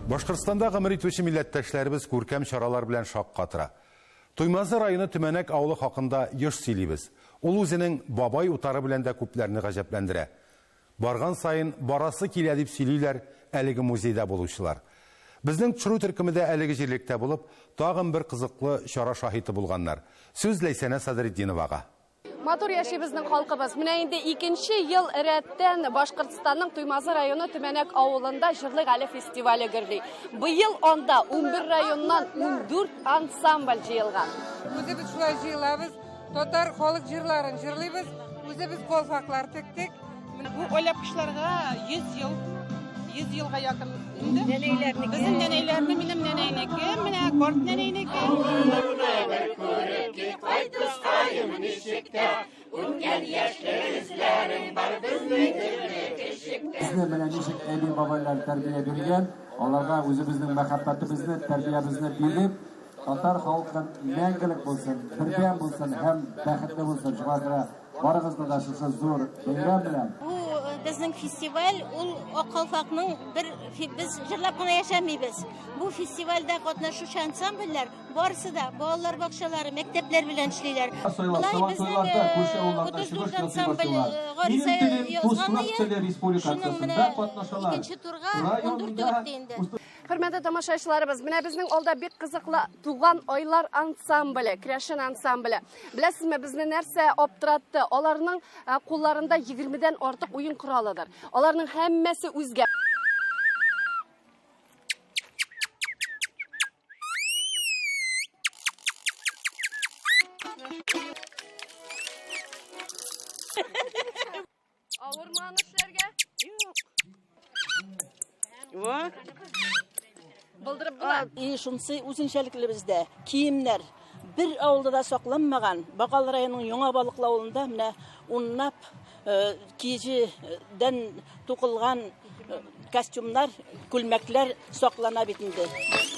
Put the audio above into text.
Башкортстанда гомер итүче милләттәшләребез күркәм чаралар белән шаккатыра. Туймазы районы Төмәнәк авылы хакында еш сөйлибез. Ул үзенең Бабай утары белән дә күпләрне гаҗәпләндерә. Барган саен барасы килә дип сөйлиләр әлеге музейда булучылар. Безнең төшерү төркеме дә әлеге җирлектә булып, тагын бер кызыклы чара шаһиты булганнар. Сүз Ләйсәнә Садретдиновага. Матур яши безнең халкыбыз. Менә инде икенче ел рәттән Башкортстанның Туймазы районы Төмәнәк авылында Җырлыйк әле фестивале гөрли. Быел анда 11 районнан 14 ансамбль җыелган. Үзебез шулай җыелабыз, татар халык җырларын җырлыйбыз, үзебез калфаклар тектек. Менә бу оляпкычларга 100 ел, 100 елга якын инде. Нәнәйләрнеке. Безнең нәнәйләрне, минем нәнәйнеке, менә карт нәнәйнеке. Безне менә ничек әби-бабайлар тәрбия биргән, аларга үзебезнең мәхәббәтебезне, тәрбиябезне биреп, татар халкын мәңгелек булсын, бердәм булсын һәм бәхетле булсын. Шуңа күрә Барыгызны да шушы зур бәйрәм белән! Бу э, безнең фестиваль, ул Ак калфакның бер без җырлап кына яшәмибез. Бу фестивальдә катнашучы ансамбльләр барысы да балалар бакчалары, мәктәпләр белән эшлиләр. Болай безнең 34 э, ансамбль э, гариза язган иде. Шуның менә икенче турга 14 үтте инде. Хөрмәтле тамашачыларыбыз, менә безнең алда бик кызыклы Туган айлар ансамбле, керәшен ансамбле. Беләсезме, безне нәрсә аптыратты? Аларның э, кулларында 20-дән артык уен коралыдыр. Аларның һәммәсе үзгә. Авырмы аны эшләргә? Юк. Во. Булдырып була. И шунысы үзенчәлекле бездә. Киемнәр бер авылда да сакланмаган. Бакал районының Яңа Балыклы авылында менә унлап э, киҗедән тукылган э, костюмнар, күлмәкләр саклана бит инде.